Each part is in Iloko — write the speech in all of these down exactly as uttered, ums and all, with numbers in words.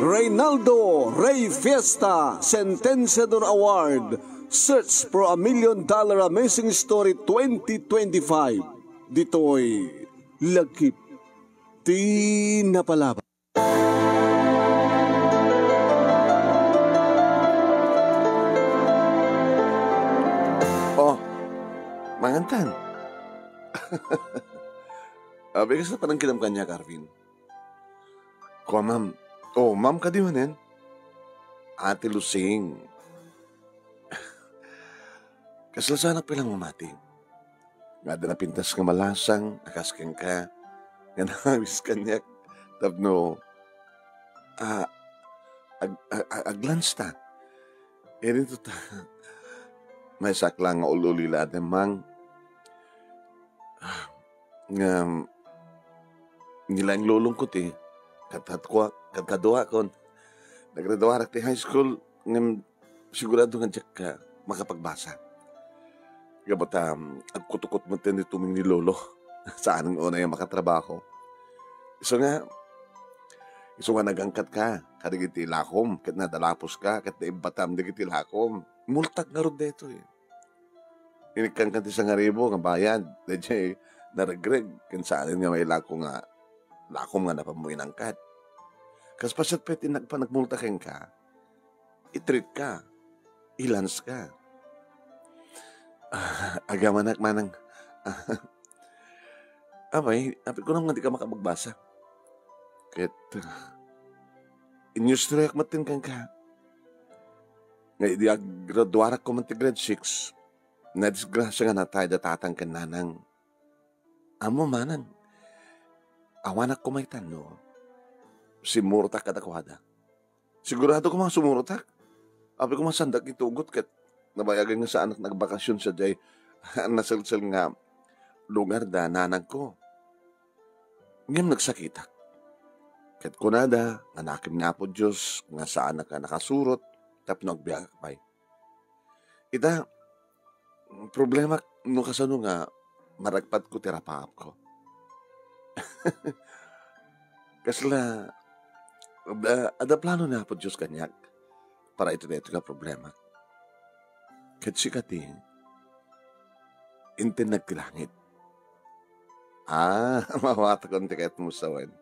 Reynaldo Rey Fiesta Sentenciador Award, Search for a Million Dollar Amazing Story twenty twenty-five. Ditoy Lakip ti Napalabas. Oh, mangantan. Abi, kasta panangkinam kaniak, Arvin? Kua, ma'am. Oh, ma'am kadi manen? Ate Lusing. Kasla saanak pay lang mamati. Nga adda napintas nga malasang, a kas kenka, nga nangawis kaniak, tapno, ah, ag-, ag-, ag-, aglansta. Iri to ta, maysak lang nga ul-ulila, ate, mang. Ah, nga, nila ang lolong ko ti, kat-, kat-, kua-, kat-, kaduakon. Naggraduarak ti high school, ngem sigurado nga diak ka makapagbasa. Gapu ta, um, agkutukot met ti tuming ni lolo. Saan nga unay a makatrabaho. Isu nga, isu nga nagangkat ka, kadagiti ilakom, ket nadalapos ka, ket naibbatam dagiti ilakom. Multak ngarud daytoy. Inikkan ka ti sangaribo nga bayad, daydiay naregreg, ken saanen nga mailako nga lakom nga napammo inangkat. Kas paset pay ti nagpanagmulta kenka, i-treat ka, i-lunch ka. Ah, agamanak manang. Apay, apay, kunam nga di ka makapagbasa. Ket, ah, inyustroyak met ti kenka. Nga idi aggraduarak ko man ti grade six, nadisgrasia nga natay da tatang ken nanang. Ammo manang, awanak ko maytan no simmurotak kadakuada. Sigurado ko man sumurotak. Apay ko man saandak itugot ket nabayagen nga saanak nagbakasyon sadiay naselsel nga lugar da nanang ko. Ngem nagsakitak. Ket kunada nga nakim ni Apo Dios nga saanak a nakasurot tapno agbiagak pay. Ita, problemak no kasano nga maragpatko ti rapaapko. Kasla, adda, adda plano ni Apo Dios kaniak para iti daytoy nga problemak. Ket sika ti intennag ti langit. Ah, mawatakon ti kayatmo sawen.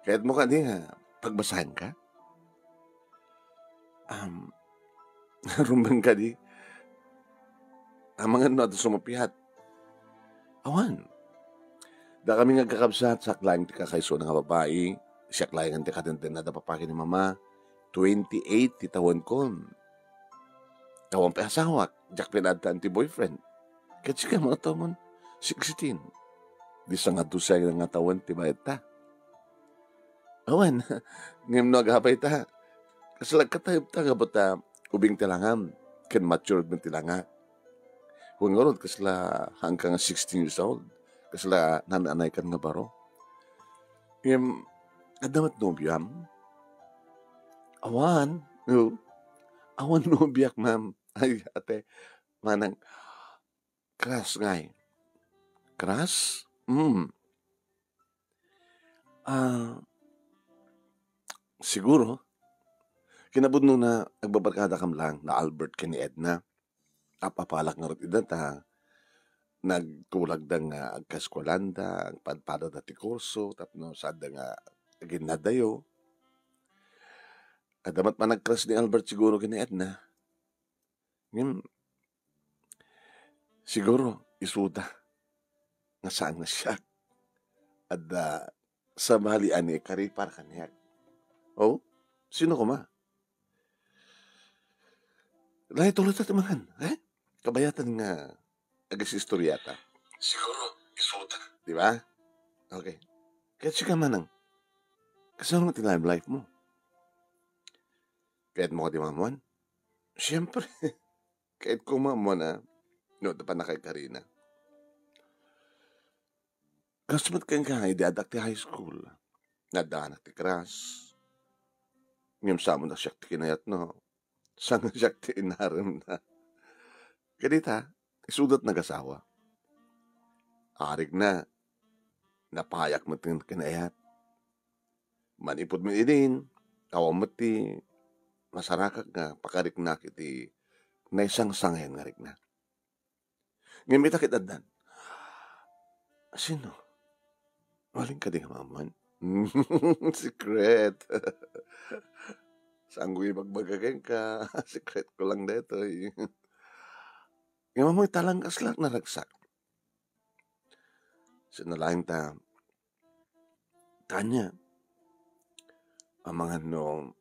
Kayatmo kadi nga pagbasaenka? Um, rumbeng kadi. Amangan no adda sumapiat. Awan. Dakami nga agkakabsat, siak laeng ti kakaisuna nga babai, siak laeng ti kadendenna da papa ken ni mama. Twenty-eight ti tawenkon. Awan pay asawak, diak pinaadtaan ti boyfriend. Ket sika, mano tawen? Sixteen. Di sangadusa nga tawen ti bayadta. Awan, ngem no agabay ta, kasla agkataep ta gapu ta ubing ti langam, ken matured met ti langak. Wen ngarud, kasla haanka nga sixteen years old, kasla naan-anaykan nga baro. Ngem, adda met nobiam? Awan, no? Awan nobiak, ma'am. Ay, ate, manang, crush ngay. Crush? Hmm. Ah, siguro, kinapudnona, agbabarkadakam lang ni Albert ken ni Edna. Ap-apalak ngarud ida ta nagtulagda nga agkaeskuelanda, agpadpadada ti kurso, tapno saanda nga aginnadayo. Adda met panagcrush ni Albert siguro ken ni Edna. Ngem, siguro, isuda nga saan nga siak. Adda sabali a ni karipar kaniak. Oh, sino koma? Lahi tuloy ta ti mangan, eh? Kabayatan nga agasistoriata. Siguro, isuda. Di ba? Okay. Kaya sika manang, kasano nga ti love life mo? Kayat mo ka di mamuan? Siyempre. Kayat ko mamuan a, no, da pa nakaikarina. Kas met kenka, idi addak ti high school. Naddanak ti crush. Ngem saan a siak ti kinayat, no? Saan a siak ti inarem na? Kadita, isudat nagasawa. Arig na. Napayak met ken kinaayat. Manipud met idin, awan met ti masarakak nga pakariknak iti naisangsangayan nga rikna. Ngem ita ket addan. Sino? Uling kadi nga maammoan? Secret. Saanko ibagbaga kenka. Secret ko lang daytoy. Ngem ammo ita lang kasla naragsak. Sino laeng ta Tanya, amangan no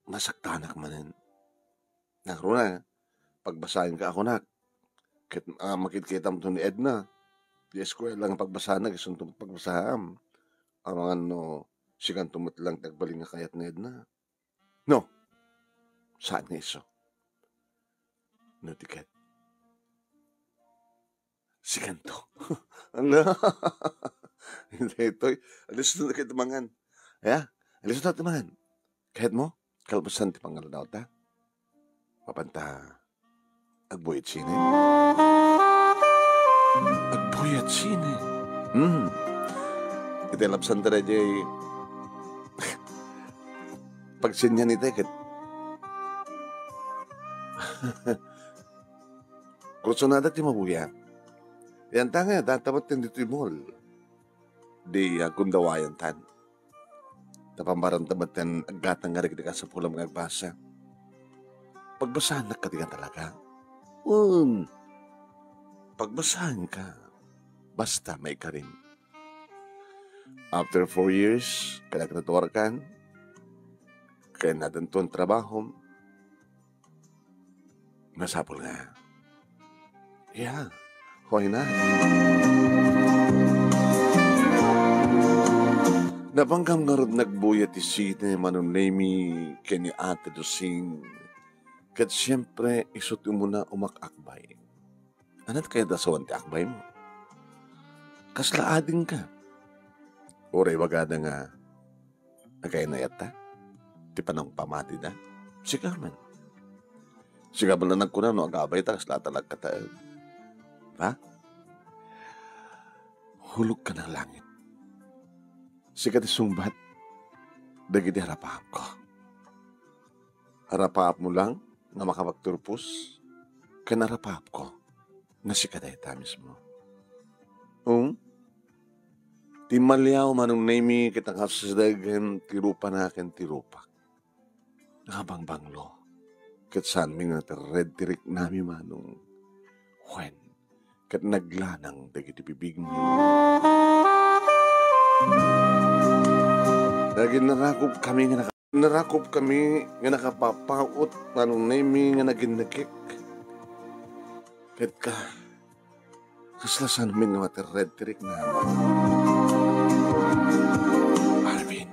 masaktanak manen. Nangruna, pagbasaenka a kunak. Ket, ah, makitkitam to ni Edna. Di eskuela nga pagbasana, isunto met pagbasaam. Amangan no sikanto met lang ti agbalin nga kayat ni Edna. No, saan nga isu? No, ti ket. Sikanto. Ala. Daytoy. Alisto na ket mangan. Ya? Alisto na ket mangan. Kayatmo? Kalpasan ti pangaldaw ta. Mapanta. Agbuyat sine. Agbuyat sine. Hmm. Iti labsan ta dayjay. Pagsinyan iti ket. Kursunada ti mabuya. Yan ta nga, datamat ti ditoy mall. Di aggundawayan tan. Tapambaran ta met ten aggatang nga dagiti kasapulam nga agbasa. Pagbasaannak kadi nga talaga. Wen, pagbasaanka. Basta maikarim. After four years, ket naggraduarkan, ken addanto ti trabahom, masapul nga. Yeah, why not? Napanggam ngarud nagbuya ti sine Manong Nemy ken ni Ate Dosing, ket siempre, isu ti umuna umak-akbay. Ania ti kayat a sawen ti akbaymo? Kasla adingka? Uray ibagada nga agaynayatta ti panangpamatida? Sika man. Sika man la nagkuna no agabayta, kasla ta nagkataed. Ha? Hulogka nga langit. Sika ti sungbat dagiti arapaapko. Arapaapmo lang nga makapagturpos ken arapaapko nga sika dayta mismo. Um? Ti maliaw, Manong Nemy, ket nakasidegen ti rupana ken ti rupak. Nakabangbanglo. Ket saanmi nga naterred ti riknami, Manong. Wen, ket naglanang dagiti bibigmi. Nagin narakop kami nga naka-, narakop kami nga nakapapaut, Manong Nemy, nga naginnekek. Ket ka, kasla saanmi nga materred ti riknami. Arvin,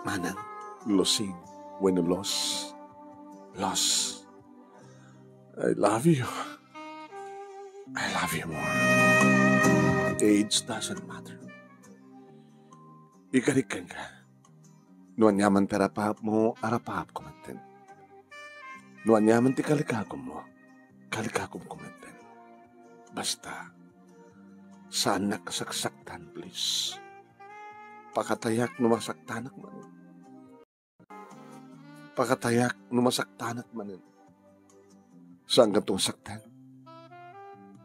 Manang, Losing, wenno Los. Los. I love you. I love you more. Age doesn't matter. Ikarik kenka. No aniaman ti arapaapmo, arapaapko metten. No aniaman ti kalikagummo, kalikagumko metten. Basta, saannak a saksaktan, please. Pakatayak no masaktanak man. Pakatayak no masaktanak manen. Saanka nga saktan?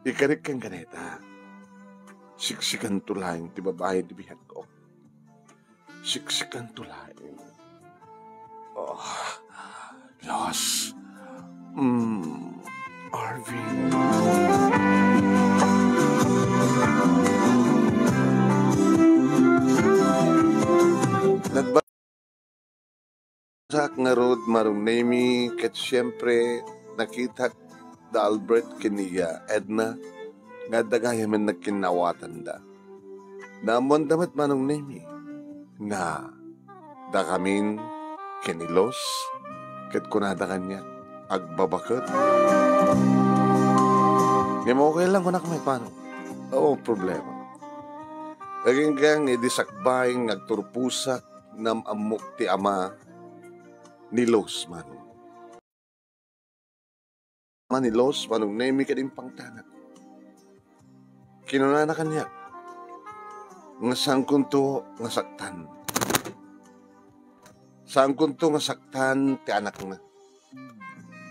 Ikarik kenka dayta. Siksikanto laeng ti babai ti biagko. Siksikanto laeng. Oh, Los. Mm, Arvin. Nagba- Sak ngarud, Manong Nemy, ket siempre, nakitak da Albert ken ni Edna nga adda gayamen nagkinnaawatanda. Naammoanda met, Manong Nemy, nga dakamin ken ni Los, ket kunada kaniak, agbabaket. Ngem okay lang, kunak met, Manong. No problema. Aginggang idi sakbay nga agturposak, nam-ammok ti ama ni Los, Manong. Ama ni Los, Manong Nemy, ket impangtanak. Kinunana kaniak, nga saankonto nga saktan. Saankonto nga saktan ti anakna.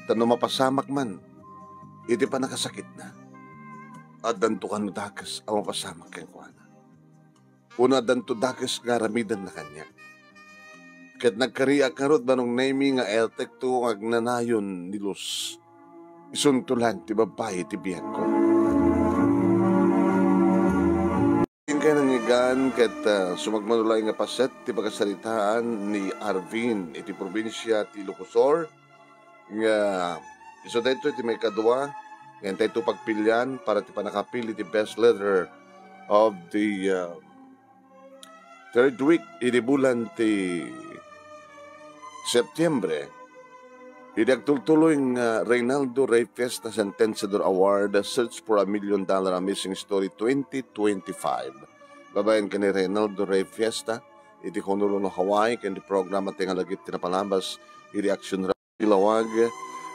Ta no mapasamak man iti pannakasakitna, addanto kano dakes a mapasamak kenkuana. Wenno addanto dakes nga aramidenna kaniak. Ket nagkariak ngarud, Manong Nemy, nga atekto nga agnanayon ni Luz. Isunto laeng ti babbai ti biagko. Inkay nangngegan ket, ah, sumagmamano laeng nga paset ti pakasaritaan ni Arvin iti probinsia ti Ilocos Sur, nga isu daytoy ti maikadua nga intayto pagpilian para ti pannakapili ti best letter of the, ah, third week idi bulan ti Septiembre. Idi agtultuloy nga Reynaldo Rey Fiesta Sentenciador Award, Search for a Million Dollar Amazing Story twenty twenty-five. Babaen ken ni Reynaldo Rey Fiesta iti Honolulu, Hawaii, ken ti programa ti nga lagip ti napalabas iti Action Lawag.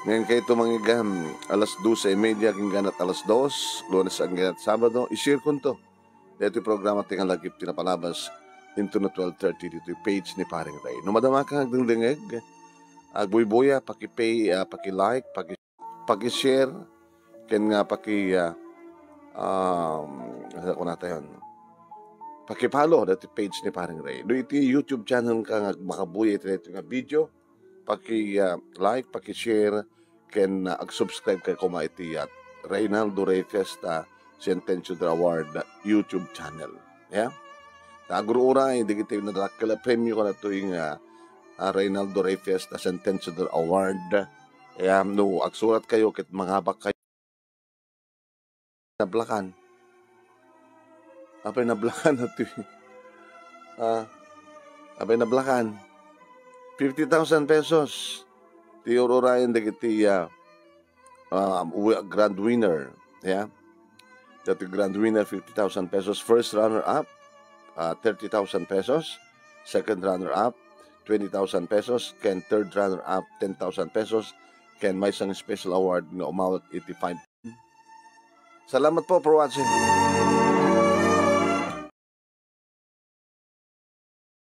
Ngem kayto mangngegam, alas doce y media agingganat alas dos, Lunes agingganat Sabado, i-share konto. Daytoy programa ti nga lagip ti napalabas intono twelve thirty ditoy page ni Paring Ray. No madamaka nga agdengdengeg, agbuybuya, paki-pay, ah, paki-like, paki-, paki-share, ken nga paki, ah, um, ano ko natayon? Paki-follow daytoy page ni Paring Ray. No iti YouTube channel ka nga makabuya iti daytoy nga video, paki, ah, like, paki-share, ken, ah, ag-subscribe kay koma iti, ah, Reynaldo Rey Fiesta Sentencio de Award YouTube channel. Ya? Ta agur-uray dagiti nadakkel a premio kanatoy nga, ah, Reynaldo Rey Fiesta Sentencio de Award. Ya, no agsurat kayo ket mangabak kayo. Nablakan. Apay nablakan ati. Ah, apay nablakan. Fifty thousand pesos. Ti ur-urayen dagiti, ah, ah, wi-, grand winner. Yeah. Dati grand winner, fifty thousand pesos. First runner up, ah, thirty thousand pesos. Second runner up, twenty thousand pesos. Ken third runner up, ten thousand pesos. Ken maysa nga special award nga umawat iti five. Salamat po for watching.